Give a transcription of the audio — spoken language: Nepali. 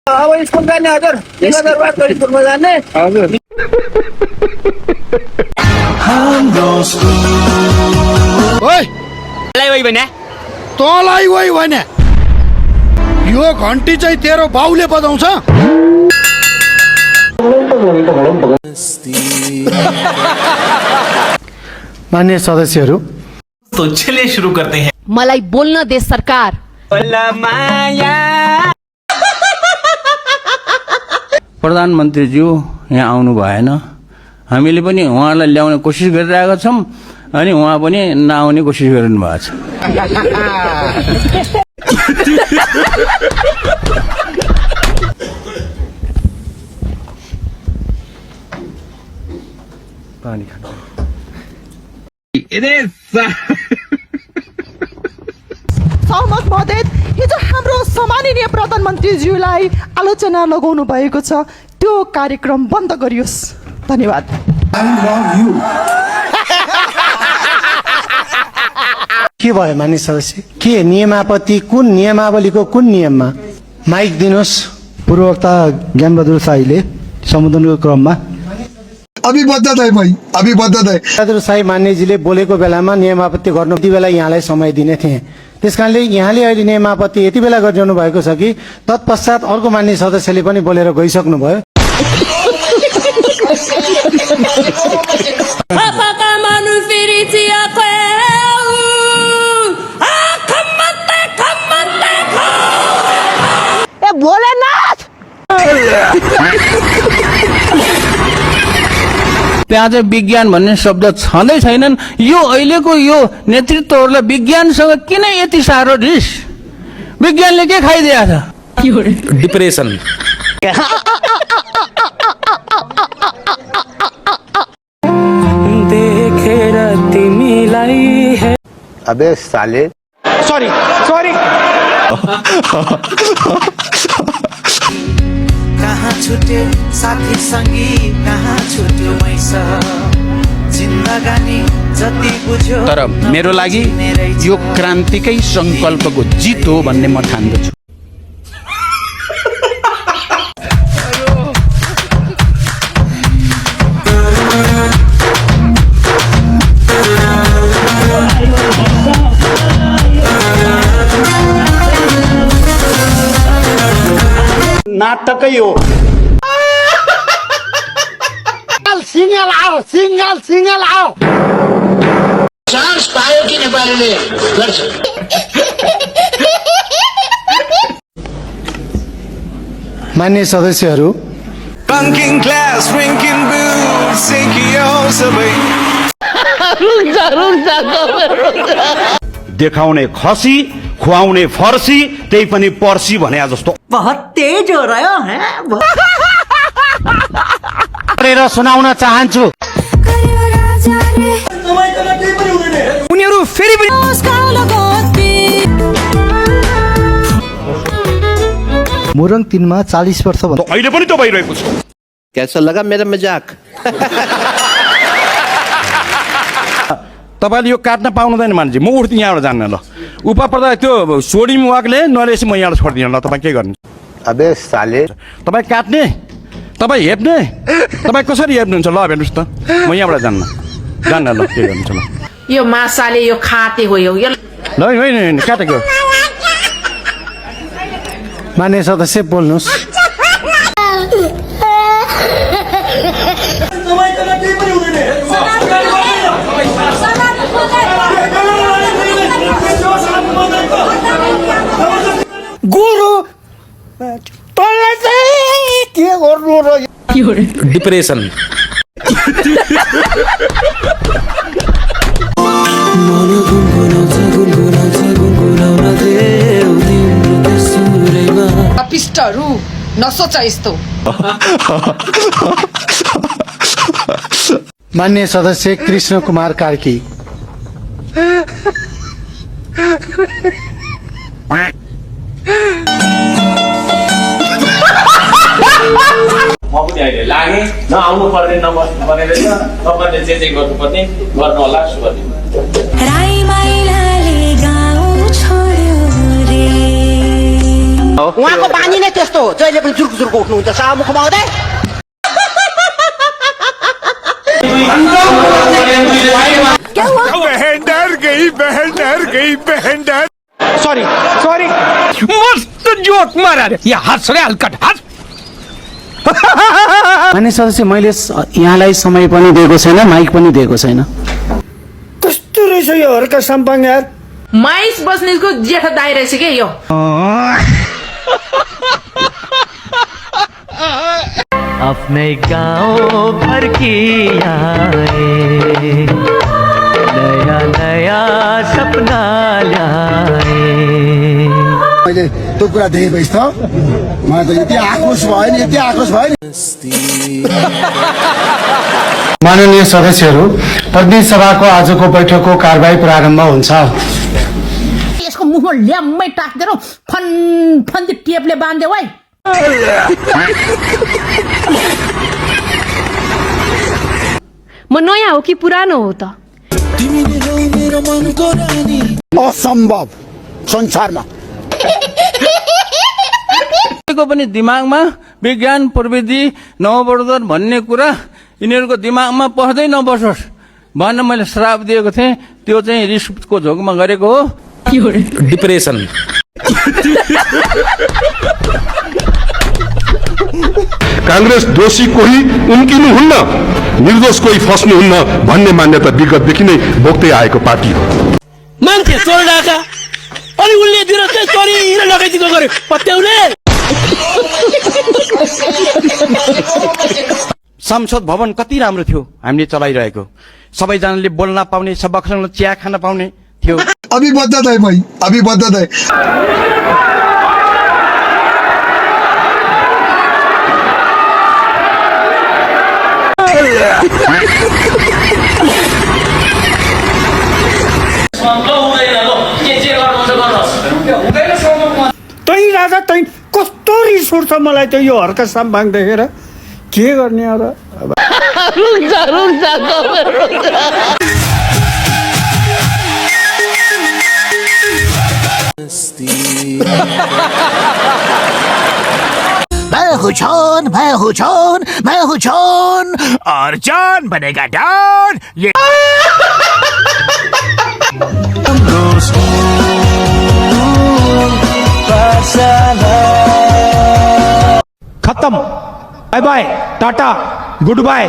अब स्कुल जाने हजुर दरबारको स्कुलमा जाने हजुर ओइ लाई वही भने तँलाई वही भने यो घन्टी चाहिँ तेरो बाउले बजाउँछ मान्य सदस्यहरू तो चलिए शुरू करते हैं। मलाई बोल्न दे सरकार। प्रधानमन्त्रीज्यू यहाँ आउनु भएन हामीले पनि उहाँलाई ल्याउने कोसिस गरिरहेका छौं अनि उहाँ पनि नआउने कोसिस गरिरहनु भएको छ पानी खानु सहमत महोदय हिजो हाम्रो सम्माननीय प्रधानमन्त्रीज्यूलाई आलोचना लगाउनु भएको छ त्यो कार्यक्रम बन्द गरियोस् धन्यवाद के भयो मान्य सदस्य के नियमावली कुन नियमावलीको कुन नियममा माइक दिनुहोस् पूर्ववक्ता ज्ञानबहादुर शाहीले सम्बोधनको क्रममा बहादुर शाही मान्यजीले बोलेको बेलामा नियमापत्ति गर्नु यति बेला यहाँलाई समय दिने थिए त्यसकारणले यहाँले अहिले नियमापत्ति यति बेला गरिरहनु भएको छ कि तत्पश्चात अर्को मान्य सदस्यले पनि बोलेर गइसक्नु भयो त्यहाँ चाहिँ विज्ञान भन्ने शब्द छँदै छैनन् यो अहिलेको यो नेतृत्वहरूलाई विज्ञानसँग किन यति साह्रो रिस विज्ञानले के खाइदिएको छ डिप्रेसन देखेर तिमीलाई है अबे साले सरी कहाँ छुट्यो साथी संगी कहाँ छुट्यो मैसा जिन्दगानी जति बुझ्यो तर मेरो लागि यो क्रान्तिकै संकल्पको जित हो भन्ने म ठान्दछु नाटकै हो सिंगल आओ चान्स पायो कि नेपालीले गर्छ मान्य सदस्यहरू रङ्किङ क्लास रङ्किङ बुट सिकियो सबै देखाउने खसी खुवाउने फर्सी त्यही पनि पर्सी भने जस्तो बहुत तेज हो रह्यो गरेर सुनाउन चाहन्छु उनीहरू फेरि पनि मोरङ 3 मा 40 वर्ष त अहिले पनि त भइरहेको छ कैसा लगा मेरा मजाक तपाईले यो काट्न पाउनुहुँदैन मान्छे म उठ्छु यहाँबाट जान्न ल उप पर्दा त्यो सोडिम वाकले नरेसी म यहाँबाट छोड्दिन ल तपाईँ के गर्नु अबे साले तपाईँ काट्ने तपाईँ हेप्ने तपाईँ कसरी हेप्नुहुन्छ ल हेर्नुहोस् त म यहाँबाट जान्न ल के गर्नुहुन्छ ल यो मासाले यो खाते हो यो ल होइन काटेको मान्य सदस्य बोल्नुहोस् गुरु तँलाई चाहिँ के गर्नु र डिप्रेसन पिस्टहरू नसोच यस्तो मान्य सदस्य कृष्ण कुमार कार्की म पनि अहिले लागे नआउनु पर्ने नबस्नु पर्ने रहेछ तपाईँले जे गर्नुपर्ने गर्नु होला शुभ दिन उहाँको बानी नै त्यस्तो हो जहिले पनि जुर्क जुर्क उठ्नुहुन्छ सभामुख महोदय मस्त जोक मारा रे या हँस रे हल्कट हँस मान्य सदस्य मैले यहाँलाई समय पनि दिएको छैन माइक पनि दिएको छैन कस्तो रहेछ यो हर्का साम्पाङ यार माइस बस्नेको जेठा दाइ रहेछ के यो अपने गाँव भर की आए नया नया सपना ल्याए मैले त्यो कुरा देखेपछि त मलाई त यति आक्रोश भयो नि माननीय सदस्यहरू प्रतिनिधि सभाको आजको बैठकको कारबाही प्रारम्भ हुन्छ यसको मुखमा ल्याम्मै टाक्दैन फन फन टेपले बान्देऊ है म नयाँ हो कि पुरानो हो त असम्भव संसारमा को पनि दिमागमा विज्ञान प्रविधि नववर्धन भन्ने कुरा यिनीहरूको दिमागमा पस्दै नबसोस् भनेर मैले श्राप दिएको थिएँ त्यो चाहिँ रिस्कको झोकमा गरेको हो डिप्रेसन कांग्रेस दोषी कोही उम्किनुहुन्न निर्दोष कोही फस्नुहुन्न भन्ने मान्यता विगतदेखि नै बोक्दै आएको पार्टी हो मान्छे चोर डाका अनि उनले दिएर चाहिँ चोरी लगाइदिएको गर्यो पत्याउने संसद भवन कति राम्रो थियो हामीले चलाइरहेको सबैजनाले बोल्न पाउने सबैसँग चिया खान पाउने थियो अभी बदत है भाई अभी बदत है तै राजा तै कस्तो रिस उठ्छ मलाई त यो हर्का साम्पाङ देखेर के गर्ने र मैं हूँ छौन और जॉन बनेगा डॉन ये खत्म bye bye tata good bye